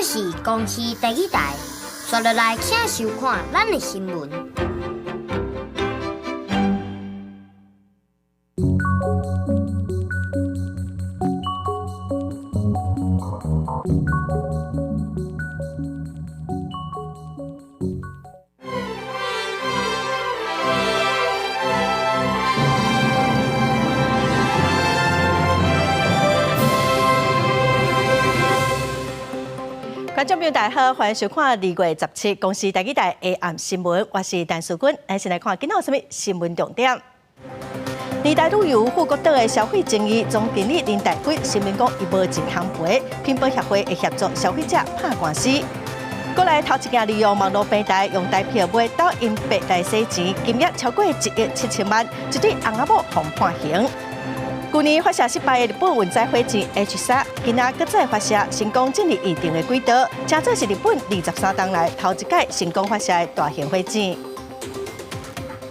這是公視第一台，紲落來請收看咱的新聞。觀眾朋友大家好，歡迎收看2月17公視台語台下暗新聞，我是陳淑君。咱先來看今仔有啥物新聞重點。年代旅遊富國島的消費爭議，總經理林大軍聲明講，伊無銀行賠，品保協會會協助消費者拍官司。過來頭一件利用網路平台用台票買抖音幣來洗錢，金額超過1億7千萬，一對翁仔某予判刑。舊年發射失敗的日本運載火箭 H3，今仔閣再發射，成功進入預定的軌道，這做是日本23冬來頭一擺成功發射的大型火箭。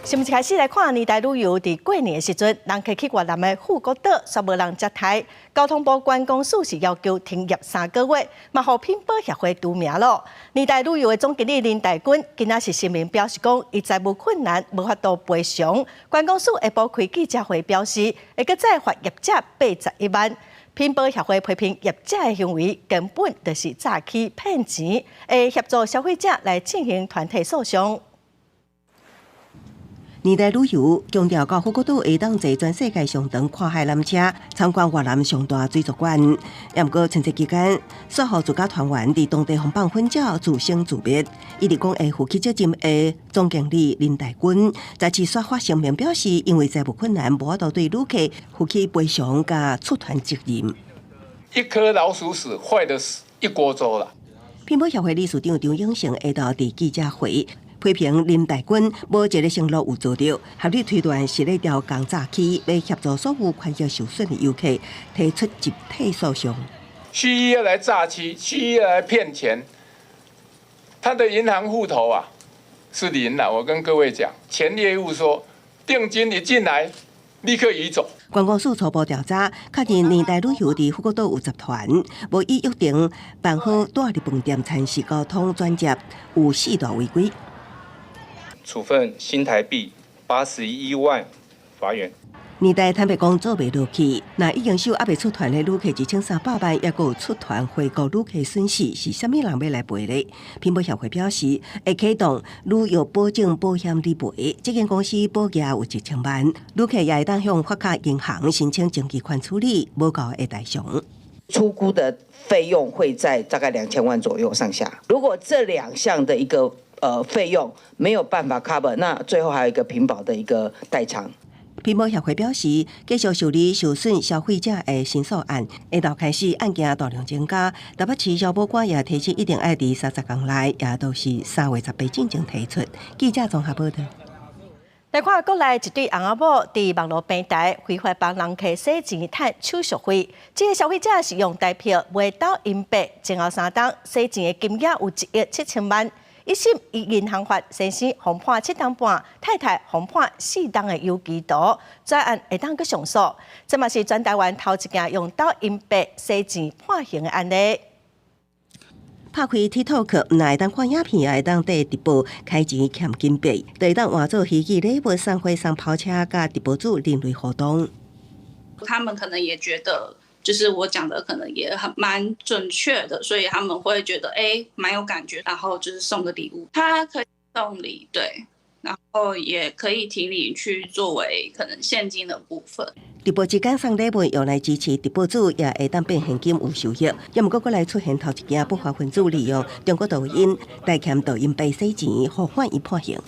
新聞一開始來看，年代旅遊佇過年的時陣，人客去越南的富國島，煞無人接待。交通部觀光署是要求停業3個月，嘛予品保協會除名咯。年代旅遊的總經理林大軍今仔是聲明表示講，伊財務困難，無法度賠償。觀光署下晡開記者會表示，會閣再罰業者81萬。品保協會批評業者的行為根本就是詐欺騙錢，會協助消費者來進行團體訴訟。年代旅遊強調，到富國島會當坐全世界上長跨海纜車參觀越南上大水族館。也毋過春節期間，煞予自家團員佇當地予放粉鳥自生自滅。伊直講會負起責任的總經理林大軍，再次煞發聲明表示，因為財務困難，無法度對旅客負起賠償佮出團責任。一顆老鼠屎，壞的是一鍋粥啦。品保協會理事長張永成下晝佇記者會，批評林大軍無一个承諾有做著，合理推斷是咧調工詐欺，欲協助所有權益受損的遊客提出集體訴訟。蓄意要來詐欺，蓄意要來騙錢，他的銀行戶頭啊是零啦。我跟各位講，前業務說定金一進來，立刻移走。觀光署初步調查，確認年代旅遊佇富國島有集團，無依約定辦好蹛佇飯店餐食交通轉接，有四大違規。處分新台幣81萬罰鍰。年代坦白講做袂落去，若已經收猶未出團的旅客1300萬，抑閣有出團回國旅客損失，是啥物人欲來賠咧？品保協會表示，會啟動旅遊保證保險理賠，這間公司保額有1000萬，旅客也會當向發卡銀行申請徵期款處理，無夠會代償。初估的費用會在大概2000萬左右上下。如果這兩項的一個費用沒有辦法 cover，那最後還有一個品保的一個代償。品保協會表示，繼續受理受損消費者的申訴案，下晝開始案件大量增加。台北市消保官也提醒，一定愛佇30天內，也都是3月18進前提出。記者綜合報道。來看國內一對翁仔某佇網路平台非法幫人客洗錢趁手續費，這个消費者是用台票買抖音幣，前後3冬洗錢的金額有1億7千萬。一審依銀行法，先生予判7冬半，太太予判4冬的有期徒，這案會當閣上訴。這嘛是全台灣頭一件用抖音幣洗錢判刑的案例。拍開 TikTok，毋但會當看影片，也會當綴直播開錢撿金幣，就會當換做虛擬禮物、送花、送跑車，佮直播主人類互動。他們可能也覺得，就是我講的可能也很蠻準確的，所以他們會覺得欸，蠻有感覺，然後就是送個禮物，他可以送禮，對，然後也可以提領去作為可能現金的部分。直播之間送禮物用來支持直播主，也會當變現金有收益。也毋過閣來出現頭一件不法分子利用中國抖音代撿抖音幣洗錢，予法院判刑。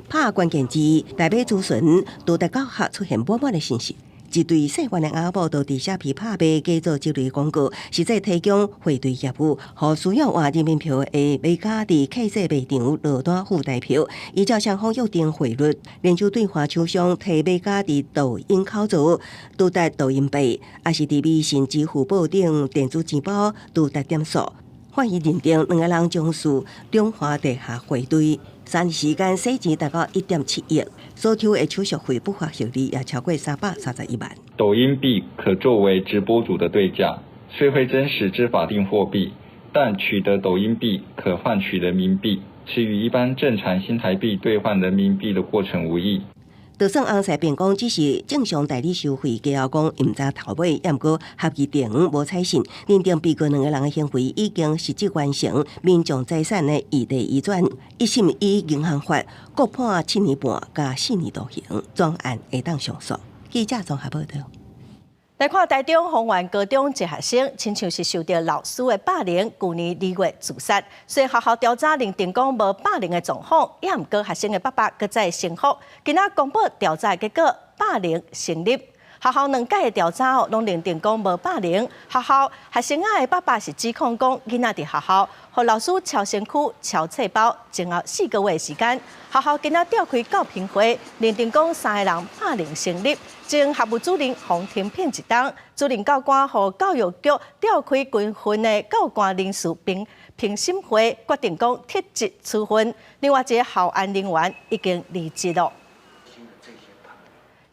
拍關鍵字，台北諮詢都在教學出現滿滿的信息。一對細漢的翁仔某都佇蝦皮拍賣，假做這類廣告，實際提供匯兌業務，予需要換人民幣的買家佇客製賣場落單付台票，依照雙方約定匯率，連續對話廠商替買家佇抖音口座拄達抖音幣，抑是佇微信、支付寶頂電子錢包拄達點數。法院認定兩個人從事兩岸地下匯兌，3日時間洗錢達到1.7億，所抽的手續費不法獲利也超過331萬。抖音幣可作為直播主的對價，雖非真實之法定貨幣，但取得抖音幣可換取人民幣，其與一般正常新台幣兌換人民幣的過程無異。就算翁婿辯講只是正常代理收費，加後講毋知頭尾，抑毋過合議庭無採信，認定被告兩个人的行為已經實質完成民眾財產的異地移轉，一審以銀行法各判7年半佮4年徒刑，全案會當上訴。記者綜合報道。來看台中豐原高中一學生，親像是受著老師的霸凌，舊年2月自殺。雖然學校調查認定講無霸凌的狀況，也毋過學生的爸爸閣再申復。今仔公布調查結果，霸凌成立。學校兩屆的調查哦，攏認定講無霸凌。學校學生仔的爸爸是指控講，囡仔佇學校予老師敲身軀、抄冊包，前後4個月的時間。學校今仔召開教評會，認定講三个人霸凌成立。前學務主任黃廷聘一冬，主任教官予教育局調開軍訓的教官人事評評審會，決定講撤職處分。另外一个校安人員已經離職囉。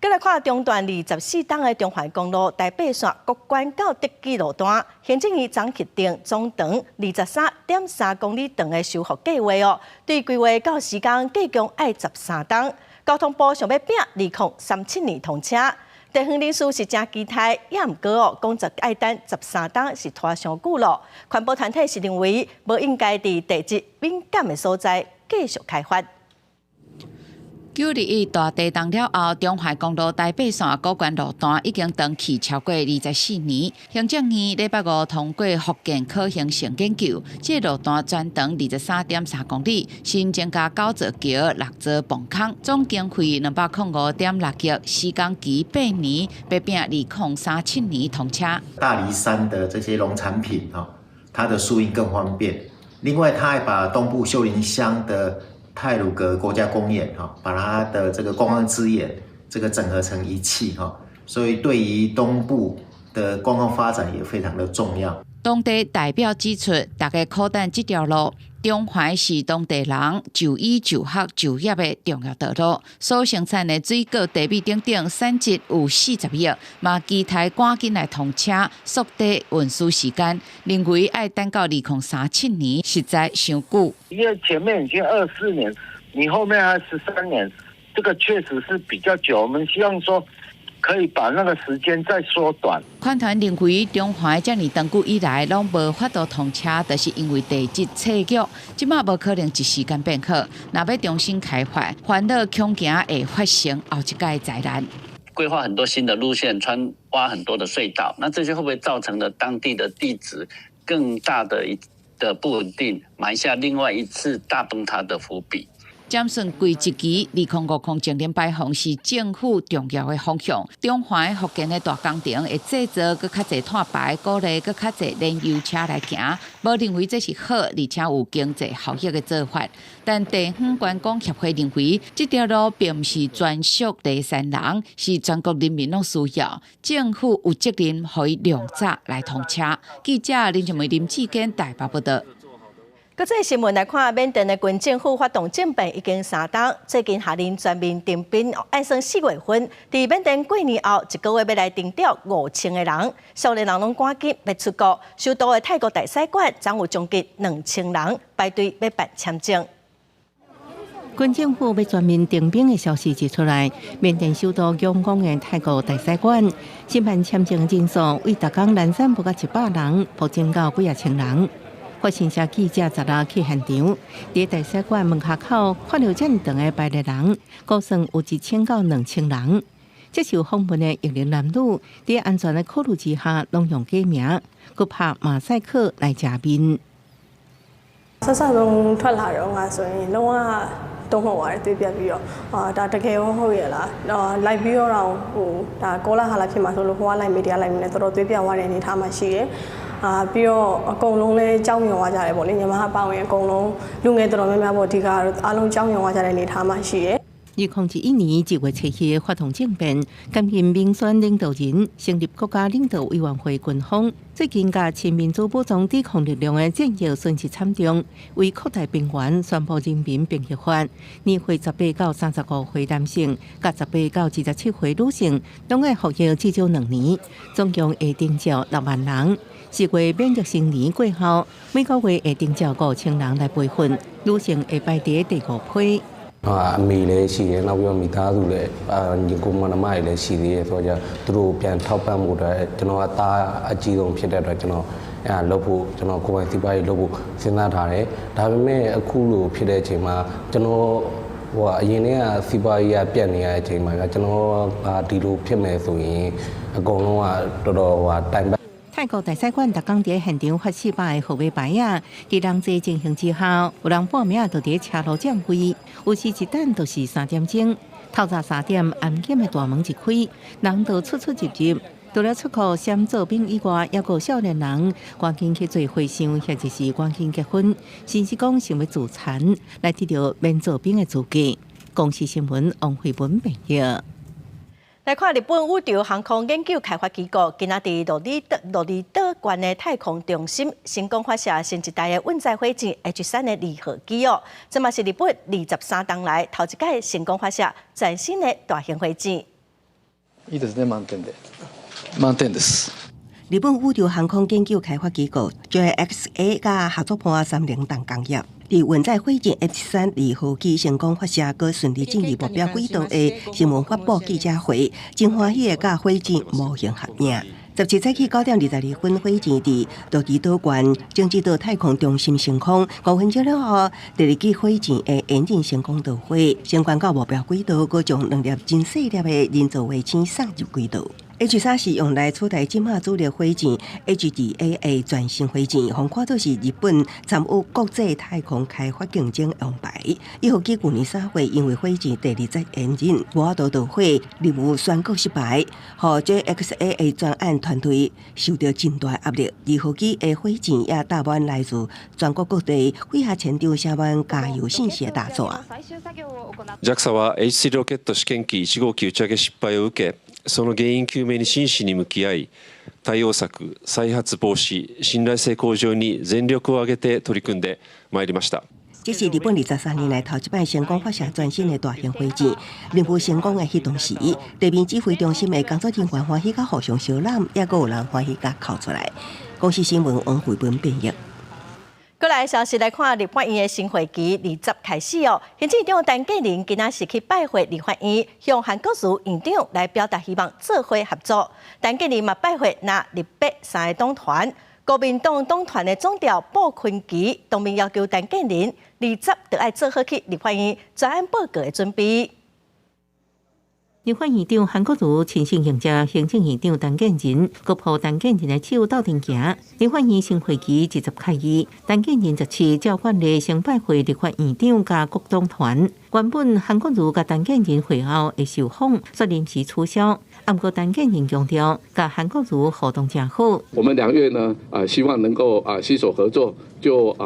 閣來看中段24冬的中環公路台八線谷關到德己路段，行政院昨核定總長23.3公里長的修復計劃哦，對規劃到時間計共愛13冬。交通部想欲拚2037年通車，地方人士是誠期待，也毋過哦，講這愛等13冬是拖傷久囉。環保團體是認為無應該佇地質敏感的所在繼續開發。9.21大地動了後，中環公路台八線谷關路段已經斷去超過24年。行政院禮拜五通過復建可行性研究，這個路段全長23.3公里，新增加九座橋、六座泵空，總經費205.6億，時間期8年，欲拚2037年通車。大梨山的這些農產品，它的輸運更方便。另外，它還把東部秀林鄉的太魯閣國家公園，哈，把它的這個觀光資源，這個整合成一氣，哈，所以對於東部的觀光發展也非常的重要。當地代表指出，大家苦等這條路，中環是當地人就醫、就學、就業的重要道路，所生產的水果、茶米等等產值有40億，嘛期待趕緊來通車，縮短運輸時間。認為愛等到2037年，實在傷久。因為前面已經24年，你後面還13年，這個確實是比較久。我們希望說，可以把那個時間再縮短。環團認為，中環遮爾長久以來攏無法度通車，就是因為地質脆弱，這馬無可能一時間變好。若欲重新開發，煩惱恐驚會發生後一屆災難。規劃很多新的路線，穿挖很多的隧道，那這些會不會造成了當地的地質更大的一的不穩定，埋下另外一次大崩塌的伏筆？針算規一期，2050淨零排放是政府重要的方向。中環復建的大工程會製造閣較濟碳排，鼓勵閣較濟燃油車來行。無認為這是好，而且有經濟效益的做法。但地方觀光協會認為，這條路並毋是專屬梨山人，是全國人民攏需要。政府有責任予伊量早來通車。記者林靜梅、林志堅台北報道。國際新聞來看，緬甸的軍政府發動政變已經3冬，最近下令全面徵兵，按算4月份，佇緬甸過年後一個月欲來徵調5000個人，少年人攏趕緊欲出國。首都的泰國大使館，總有將近2000人排隊欲辦簽證。軍政府欲全面徵兵的消息一出來，緬甸首都仰光的泰國大使館申辦簽證人數，為逐工攔散無到100人，暴增到幾仔千人。法新社記者十六去現場，佇大使館門口看著遮爾長的排列人，估算有1000到2000人。接受訪問的育齡男女，佇安全的考慮之下，攏用假名，閣拍馬賽克來遮面。စစဆုံးထွက်လာတော့ငါဆိုရင်လုံးဝတုံ့လှုပ်သွားတယ်သွေးပြတ်ပြီးတော့အာဒါတကယ်ရောဟုတ်ရဲ့လားတော့လိုက်ပြီးတော့ဟိုဒါကောလာဟာလာဖြစ်မှာဆိုလို့ဟိုကလိုက်မေတရားလိုက်မေနဲ့တော်တော်သွေးပြတ်သွားတဲ့အနေအထားမှာရှိတယ်အာပြီးတော့အကုန်လုံးလဲကြောက်ရွံ့သွားကြတယ်ပေါ့လေညီမအပါဝင်အကုန်လုံးလူငယ်တော်တော်များများပေါ့ဒီကတော့အားလုံးကြောက်ရွံ့သွားကြတဲ့အနေအထားမှာရှိတယ် 2011年1月7日發動政變，擔任民選領導人，成立國家領導委員會軍方。最近，共親民主武裝抵抗力量的戰役損失慘重，為擴大兵員，宣布人民兵役法，年歲18到35歲男性，佮18到27歲女性，攏愛服役至少2年，總共會徵召6萬人。10月免疫新年過後，每個月會徵召5000人來培訓，女性會排佇第五批。 အာအမေလည်းရှိတယ်နောက်ပြီးတော့မိသားစုလည်းအာညီကိုမောင်နှမတွေလည်းရှိသေးတယ်ဆိုတော့သူတို့ပြန်ထောက်ပံ့မှုအတွက်ကျွန်တော်အသားအကြီးဆုံးဖြစ်တဲ့အတွက်ကျွန်တော်အဲလုပ်ဖို့ကျွန်တော်ကိုယ်ပိုင်စီးပွားရေးလုပ်ဖို့စဉ်းစားထားတယ်ဒါပေမဲ့အခုလိုဖြစ်တဲ့အချိန်မှာကျွန်တော်ဟိုအရင်ကစီးပွားရေးကပြတ်နေရတဲ့အချိန်မှာကျွန်တော်ကဒီလိုဖြစ်မယ်ဆိုရင်အကုန်လုံးကတော်တော်ဟိုတိုင်ပတ် 泰國大使館逐工佇現場發400個號碼牌仔，佇人濟情形之下，有人半暝就佇車路佔位，有時一等就是3點鐘。透早3點，安檢的大門一開，人就出出入入。除了出國閃做兵以外，猶閣有少年人趕緊去做和尚，或者是趕緊結婚，甚至講想欲自殘來得著免做兵的資格。公視新聞王慧文編譯。來看日本宇宙航空研究開發機構，今仔佇鹿兒島縣的太空中心成功發射新一代的運載火箭 H 3的二號機哦，這嘛是日本23冬來頭一擺成功發射全新的大型火箭。いいですね、満点で。満点です。日本宇宙航空研究開發機構 JAXA 佮合作伴三菱重工業，佇運載火箭 H 3二號機成功發射，閣順利進入目標軌道的新聞發布記者會，真歡喜的佮火箭模型合影。17早起9點22分，火箭佇鹿兒島縣種子島太空中心升空，5分鐘了後，第二支火箭的引擎成功導火，升懸到目標軌道，閣將兩粒真細粒的人造衛星送入軌道。H 3是用來取代這馬主力火箭 H2A 的全新火箭，予看做是日本參與國際太空開發競爭王牌。1號機舊年3月因為火箭第二節引擎無法度導火，任務宣告失敗，予 JAXA 的專案團隊受著真大壓力。二號機的火箭也搭滿來自全國各地飛下前場寫滿加油信息的大紙。 JAXA は H3 ロケット試験機1号機打ち上げ失敗を受け、その原因究明に真摯に向き合い、対応策、再発防止、信頼性向上に全力を挙げて取り組んでまいりました。這是日本23年來頭一擺成功發射全新的大型火箭，任務成功的彼當時，地面指揮中心的工作人員歡喜甲互相相攬，也閣有人歡喜甲哭出來。公視新聞王慧文編譯。閣來消息來看，立法院的新會期20開始哦。行政院長陳建仁今仔是去拜會立法院，向韓國瑜院長來表達希望做伙合作。陳建仁嘛拜會藍綠白三個黨團，國民黨黨團的總召傅崐萁當面要求陳建仁二十就愛做好去立法院專案報告的準備。立法院長韓國瑜親身迎接行政院長陳建仁，閣抱陳建仁的手鬥陣行。立法院新會期二十開議，陳建仁17照慣例先拜會立法院長佮各黨團。原本韓國瑜佮陳建仁會後的受訪，煞臨時取消。毋過陳建仁強調，佮韓國瑜互動誠好。我們兩院呢，希望能夠攜手合作，就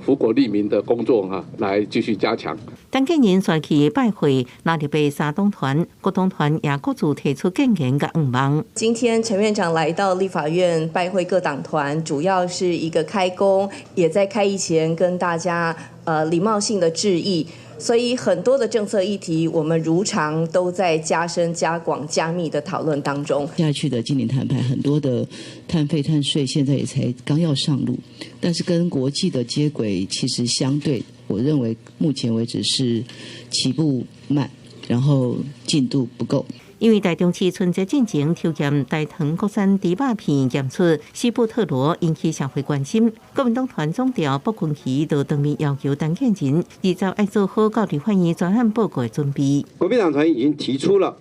福國利民的工作啊，來繼續加強。陳建仁率去拜會藍綠白三黨團，各黨團也各自提出建言佮願望。今天陳院長來到立法院拜會各黨團，主要是一個開工，也在開議前跟大家禮貌性的致意。所以很多的政策議題，我們如常都在加深、加廣、加密的討論當中。下去的淨零碳排，很多的碳費、碳稅現在也才剛要上路，但是跟國際的接軌其實相對，我認為目前為止是起步慢，然後進度不夠。因為台中市春節進前抽驗大腸國產豬肉片驗出西布特羅，引起社會關心。國民黨團總召傅崐萁就當面要求陳建仁，二十愛做好到立法院專案報告的準備。國民黨團已經提出了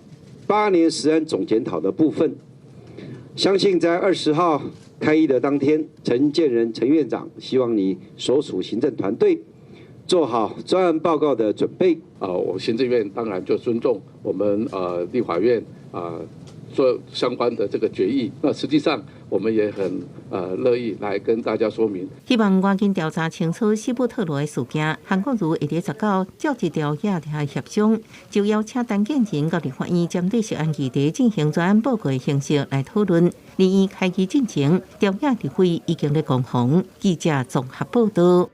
8年食安總檢討的部分，相信在20號開議的當天，陳建仁陳院長希望你所屬行政團隊做好專案報告的準備。啊，我行政院當然就尊重我們立法院啊做相關的這個決議。那實際上我們也很樂意來跟大家說明。希望趕緊調查清楚西布特羅的事件。韓國瑜會佇19召集朝野佇遐協商，就邀請陳建仁到立法院針對食安議題進行專案報告的形式來討論。立院開議進前，朝野立委已經咧攻防。記者綜合報道。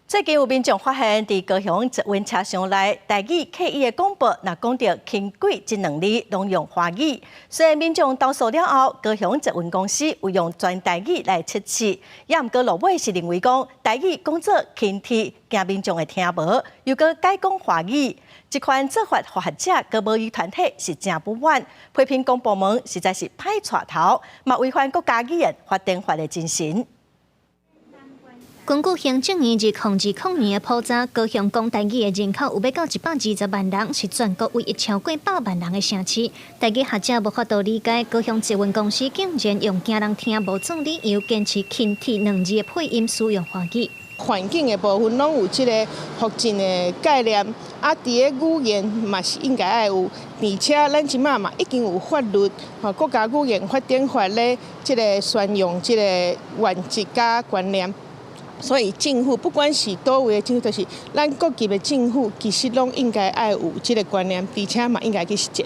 最近有民眾發現，佇高雄捷運車廂內，台語客語的廣播，若講著輕軌這兩字，攏用華語。雖然民眾投訴了後，高雄捷運公司有用全台語來測試，也毋過落尾是認為講台語講做輕鐵，驚民眾會聽無，又閣改講華語。這款做法，予學者佮母語團體是誠不滿，批評公部門實在是歹帶頭，嘛違反國家語言發展法的精神。根據行政院2020年的普查，高雄講台語的人口有欲到120萬人，是全國唯一超過百萬人的城市。台語學者無法度理解，高雄捷運公司竟然用驚人聽無做理由，堅持輕鐵兩字的配音使用華語。環境的部分攏有這个復振的概念，啊，佇个語言嘛是應該愛有，而且咱這馬嘛已經有法律，吼國家語言發展法咧，這个宣揚這个原則佮觀念。所以政府不管是佗位的政府，就是咱各級的政府，其實攏應該愛有這个觀念，而且嘛應該去實踐。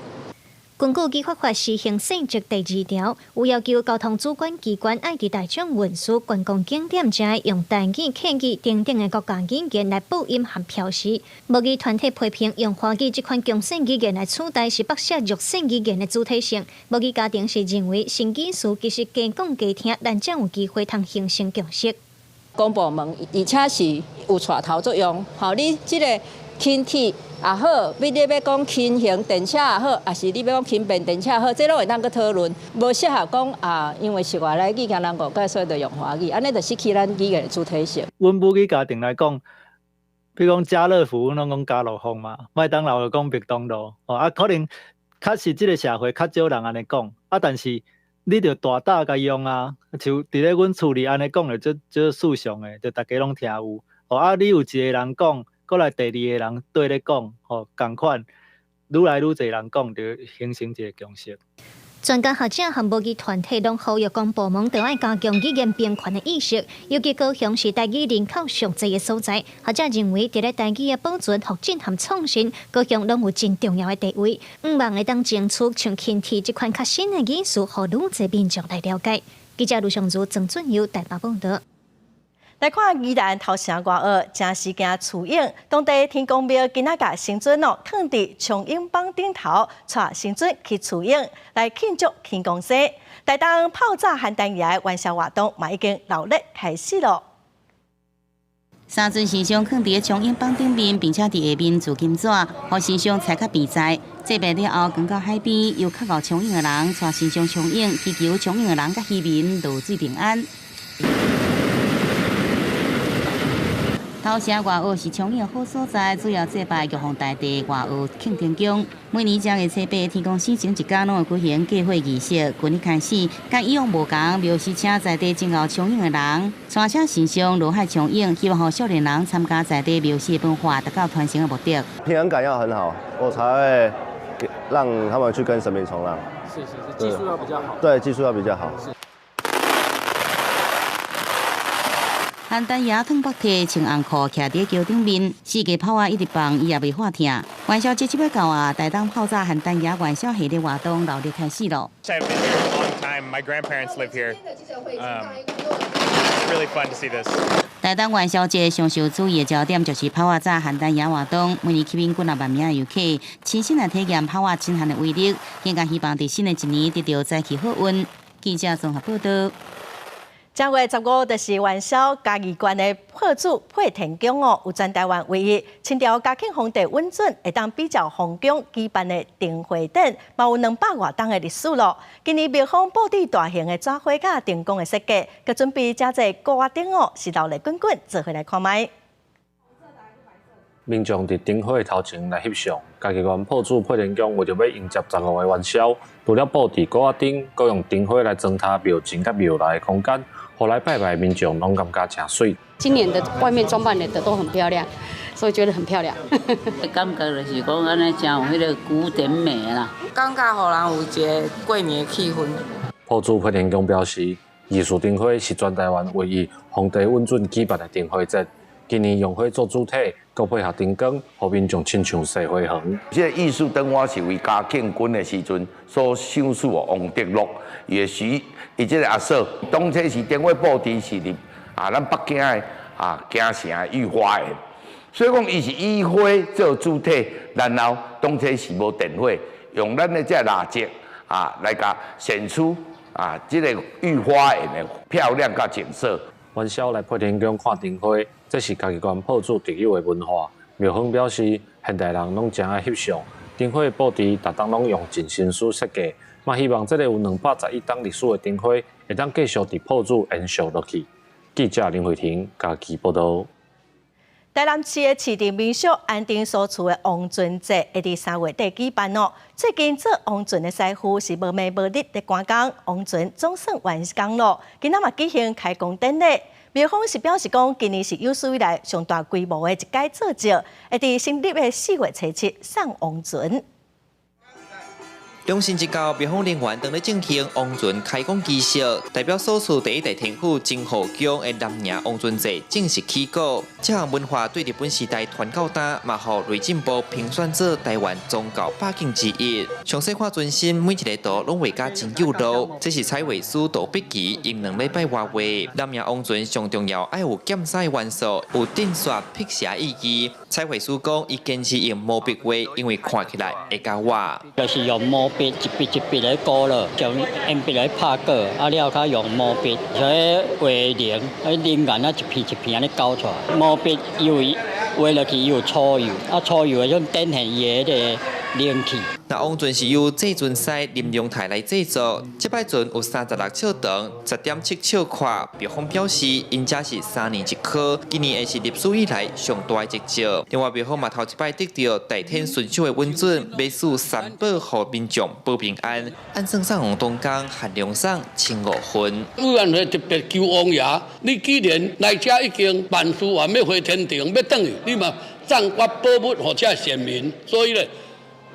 根據語法法施行細則第二條，有要求交通主管機關愛佇大眾運輸、觀光景點遮用台語、客語等等的國家語言來報音和標示。母語團體批評用華語這款強勢語言來取代是剝削弱勢語言的主體性。母語家庭是認為新語詞其實加講加聽，咱才有機會通形成共識。公部門，而且是有帶頭作用。吼，你這个輕鐵也好，你欲講輕型電車也好，抑是你欲講輕便電車也好，這攏會當閣討論。無適合講啊，因為是外來語，驚人誤解，所以就用華語，按呢就失去咱語言的主體性。阮母語家庭來講，比如講家樂福，阮攏講家樂福嘛，麥當勞就講麥當勞。哦啊，可能確實這个社會較少人按呢講，啊，但是你著大膽共用啊，像佇咧阮厝裡按呢講就足足順暢的，就逐家攏聽有。哦啊，你有一个人講，閣來第二个人綴咧講，吼，仝款，愈來愈濟人講，就形成一个共識。專家學者和母語團體攏呼籲公部門著愛加強語言平權的意識，尤其高雄是台語人口上濟的所在。學者認為，佇咧台語的保存、復振和創新，高雄攏有真重要的地位。向望會當爭取像輕鐵這款較新的語詞，予愈濟民眾來了解。記者盧尚如、曾俊佑台北報導。來看宜蘭頭城外澳，誠時驚趨湧，當地天公廟今仔共神尊哦，囥佇長鷹枋頂頭，帶神尊去趨湧來慶祝天公生。台東炮炸寒單夜的元宵活動嘛已經熱鬧開始囉。三尊神像囥佇咧長鷹枋頂面，並且佇下面豎金紙，予神像踩較便在。祭拜了後，行到海邊，由較𠢕衝湧的人帶神像衝湧，祈求衝湧的人佮漁民落水平安。頭城外澳是衝湧的好所在，主要祭拜玉皇大帝外澳慶天宮。每年正月初八天公生前一工，攏會舉行過火儀式。舊年開始，佮以往無仝，廟司請在地真𠢕衝湧的人，帶車神像落海衝湧，希望予少年人參加在地廟祀文化，達到傳承的目的。平衡感要很好，我才會讓他們去跟神明衝浪。是是是，技術要比較好。對，技術要比較好。韓單爺褪白體穿紅褲，徛佇橋頂面，四界炮仔一直放，伊也袂喊痛。元宵節這欲到啊，台東炮炸寒單爺元宵系列活動熱鬧開始咯。 I've been here a long time. My grandparents live here. It's really fun to see this. 台東元宵節上受注意的焦點就是炮仔炸寒單爺活動，每年吸引幾若萬名的遊客，親身來體驗炮仔震撼的威力，更加希望佇新的一年得著財氣好運。記者綜合報導。正月十五就是元宵，嘉義縣的破主配天宮哦，有全台灣唯一清朝嘉慶皇帝允准會當比照皇宮舉辦的燈會典，嘛有200外冬的歷史咯。今年廟方布置大型的紙花佮燈光的設計，閣準備誠濟鼓仔燈哦，是熱鬧滾滾，做伙來看覓。民眾佇燈火頭前來翕相，嘉義縣朴主配天宮為著欲迎接十五个元宵，除了布置鼓仔燈，閣用燈火來裝飾廟前佮廟內的空間，予來拜拜民眾攏感覺誠媠。今年的外面裝扮的都很漂亮，所以覺得很漂亮。感覺就是講按呢，誠有彼个古典美啦。感覺予人有一个過年的氣氛。朴主配天宮表示，藝術燈會是全台灣唯一皇帝允准舉辦的燈會節。今年用火做主體，閣配合燈光，予民眾親像踅花園。這个藝術燈我是為嘉慶君的時陣所賞賜王德祿，伊的時，伊這个阿嫂，當初是燈會布置是佇啊，咱北京的啊京城的御花園。所以講，伊是以花做主體，然後當初是無電火，用咱的這蠟燭啊來共顯出啊這个御花園的漂亮佮景色。元宵來配天宮看燈花，這是嘉義縣朴子特有的文化。廟方表示，現代人攏誠愛翕相，燈火的布置，逐冬攏用盡心思設計，嘛希望這个有211冬歷史的燈火，會當繼續佇朴子延續落去。記者林慧婷嘉義報導。台南市的市鎮民宿安定所厝的王船節會佇3月底舉辦哦。最近做王船的師傅是無暝無日佇趕工，王船總算完工咯。今仔嘛舉行開工典禮，廟方是表示講，今年是有史以來上大規模的一屆做醮，會佇新曆的4月初七送王船。良辰一到，廟方人員當咧進行王船開工儀式，代表所屬第一代天府真護宮的南營王船祭正式起鼓。這項文化對日本時代傳到今，嘛予內政部評選做台灣宗教百景之一。詳細看船身每一个圖攏畫甲真有路，這是彩繪師杜碧琪用兩禮拜畫畫。南營王船上重要愛有減災元素，有鎮煞辟邪意義。彩繪師講，伊堅持用毛筆畫，因為看起來會較活。就是用毛筆一筆一筆來勾了，用鉛筆來拍過，啊了較用毛筆，所以畫靈，啊靈眼啊一片一片按呢勾出來。毛筆因為畫落去有粗幼，啊粗幼的種展現伊的彼个靈氣。那王船是由製船師林良泰來製作，這擺船有36尺長，10.7尺闊。廟方表示，𪜶遮是3年一考，今年會是歷史以來上大的一隻。另外，廟方嘛頭一擺得著代天巡守的允准，欲賜三寶予民眾保平安。按算送王東江限量送1500份。委員會特別求王爺，你既然來遮已經萬事完欲回天庭，欲轉去，你嘛送我寶物予遮選民，所以咧。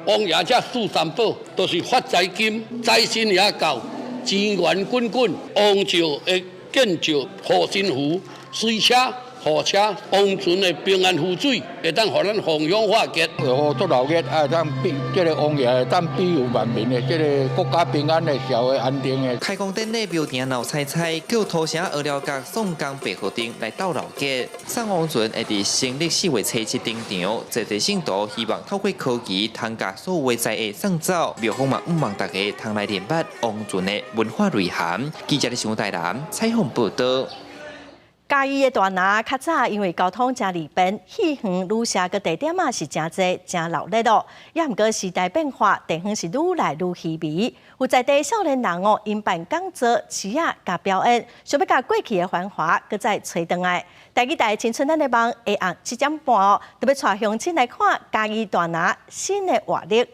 王爺遮賜三寶，都是發財金、財神爺到，錢源滾滾，王詔會建造護身符、水車、貨車、王船的平安符水，會當予咱逢凶化吉。哦，足鬧熱啊！當庇這个王爺當庇佑萬民的，這个國家平安的、社會安定的。開工典禮廟埕鬧彩彩，叫土城蚵寮角宋江白河鎮來鬥鬧熱。送王船會佇新曆4月初七登場，在地信徒希望透過科技，通共所有的災厄送走。廟方嘛，向望大家通來認捌王船的文化內涵。記者佇新台南採訪報導。嘉義的大林較早因為交通誠利便，戲園、旅社佮地點仔是誠濟、誠鬧熱咯。也毋過時代變化，地方是愈來愈稀微。有在地少年人哦，𪜶辦講座、詞仔佮表演，想欲共過去的繁華閣再揣轉來。台語台青春咱的夢下暗7點半哦，就欲帶鄉親來看嘉義大林新的活力。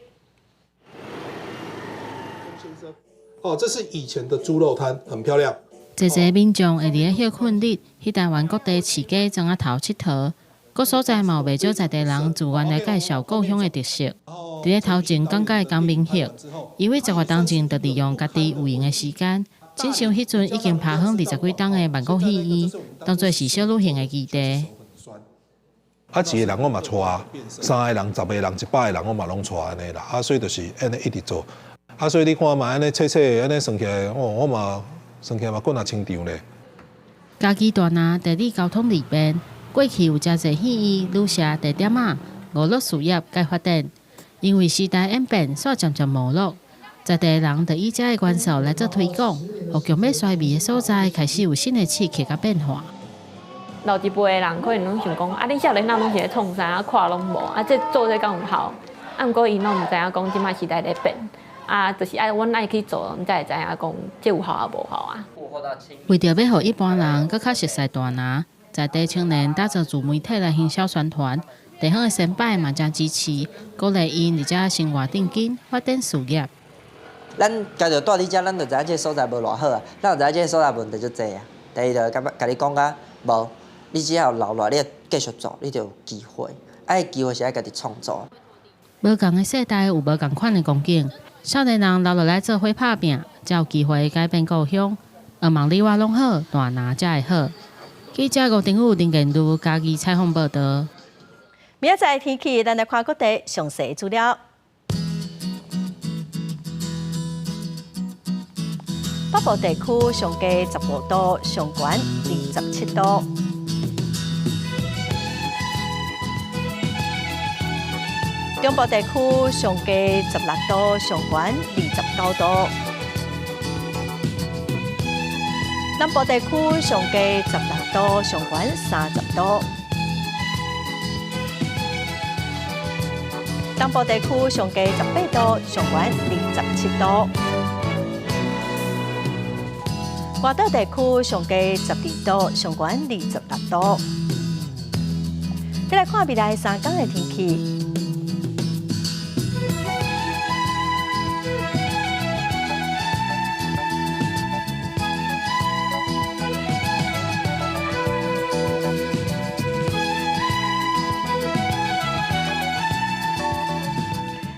哦，這是以前的豬肉攤，很漂亮。濟濟民眾會佇咧歇睏日去台灣各地市街莊仔頭𨑨迌，各所在嘛有袂少在地人自願來介紹故鄉的特色。佇咧頭前講解江明學，伊為10外冬前就利用家己有閒的時間，整修彼陣已經拍荒20幾冬的萬國戲院，當做是小旅行的基地。啊，一個人我嘛帶，三個人、10個人、100個人我嘛攏帶按呢啦。啊，所以就是按呢一直做。啊，所以你看嘛，按呢切切按呢算起來，哦，我嘛。算起來嘛，閣若清場咧。嘉義大林地理交通利便，過去有誠濟戲院、旅社、地點仔，娛樂事業蓋發展。因為時代演變，煞漸漸沒落。在地人就以這个元素來做推廣，予強欲衰微的所在開始有新的刺激佮變化。老一輩的人可能攏想講，啊，恁少年人攏是咧創啥，啊，看攏無，啊，這做這敢有效？啊，毋過𪜶攏毋知影講，這擺時代咧變。啊，就是愛阮愛去做，阮才會知影講這有效抑無效啊。為著欲予一般人閣較熟似大林，在地青年打造自媒體來行銷宣傳，地方的先輩嘛誠支持，鼓勵𪜶佇遮生活定根，發展事業。咱家己蹛佇遮，咱就知影這个所在無偌好啊，咱就知影這个所在問題足濟啊。第二就感覺共你講甲無，你只要留落來，你繼續做，你就有機會。啊，機會是愛家己創造。無仝的世代有無仝款的光景。少年人留落來做伙拍拚，才有機會改變故鄉。向望你我攏好，大林才會好。記者吳定宇、林建如嘉義採訪報導。明仔載天氣，咱來看各地詳細資料。北部地區上低15度，上懸27度。中部地區上低16度，上懸29度。南部地區上低16度，上懸30度。東部地區上低18度，上懸27度。外島地區上低12度，上懸26度。再來看未來3天的天氣。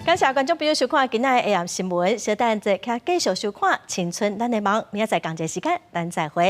感謝觀眾朋友收看今仔的 AM 新聞，稍等一下，繼續收看《青春咱的夢》，明仔載仝一個時間，咱再會。